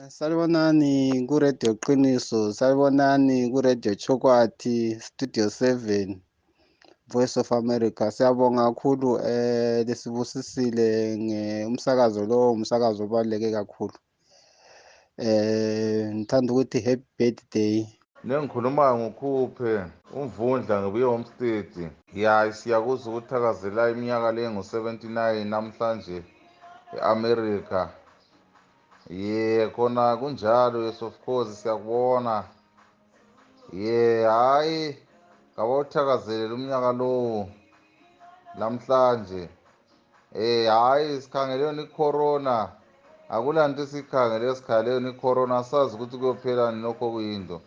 Salibonani ku-Radio Qiniso, salibonani ku-Radio Chokwati, Studio 7, Voice of America. Siyabonga kakhulu lesibusisile umsakazo lo, umsakazo obaluleke kakhulu. Ngithanda ukuthi happy birthday. Nengikhuluma ngukhuphe umvundla ngibuye Homestead. Ya siyakuzwa ukuthakazela iminyaka le ngu-79 namhlanje e-America. Khona kunjalo, yes of course siyakubona. Hayi ngabawuthakazelela umnyaka lowo namhlanje. Hayi sikhangeleni i-corona. Akulanto esikhangele sikhaleni i-corona, sazi ukuthi kuyophelani nokho kuyinto.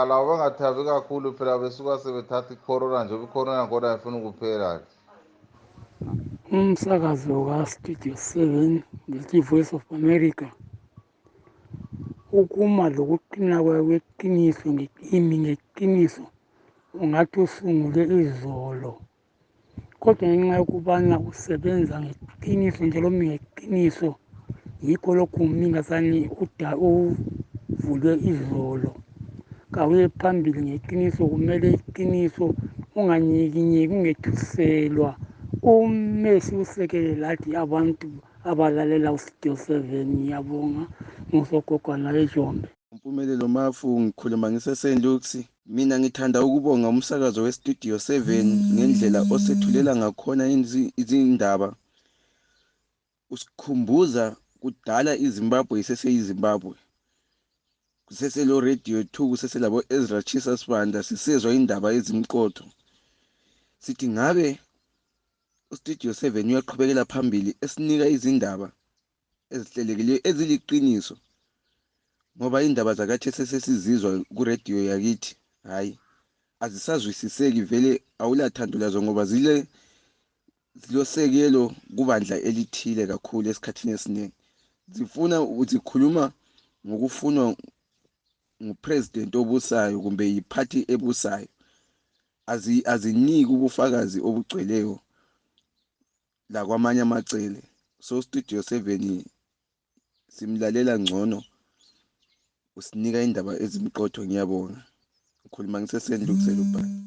Labo bangathabi kakhulu phela besuka sebethatha i-corona njengoba i-corona ngona ayifuna ukuphela. Umsakazo ka-Studio 7 ngithi Voice of America ukuma lokuqina kweqiniso ngeqiniso ungathi usungule izolo, kodwa ngenxa yokubana usebenza ngeqiniso njalo ngeqiniso yikho lokhu umningasani uvulwe izolo. Kawuye phambili ngeqiniso, kumele iqiniso unganyikinyeki, ungethuselwa, ume siwusekele lathi abantu abalalela uStudio 7. Ngiyabonga, ngusogogwana eJombe. Umpumelelo Mafu, ngikhuluma ngiseSt. Luke's. Mina ngithanda ukubonga umsakazo weStudio 7 ngendlela osethulela ngakhona izindaba. Usikhumbuza kudala iZimbabwe iseseyiZimbabwe. Kuseselo Radio 2, kuseselabo Ezra Chisa Sibanda, sisezwa indaba ezimqotho. Sithi ngabe uStudio 7 uyaqhubekela phambili esinika izindaba ezihlelekileyo eziliqiniso, ngoba indaba zakathi sesizizwa ku-radio yakithi, hayi azisazwisiseki, vele awulathando lazo ngoba zilosekelo kubandla elithile kakhulu esikhathini esiningi. Zikhuluma ngokufunwa ngupresident obusayo kumbe yiphathi ebusayo. Aziniki ubufakazi obugcweleyo la kwamanye amacele. So Studio 7 simlalela ngcono, usinika indaba ezimqotho. Ngiyabonga. Ngikhuluma ngiseSt. Luke's eLupane.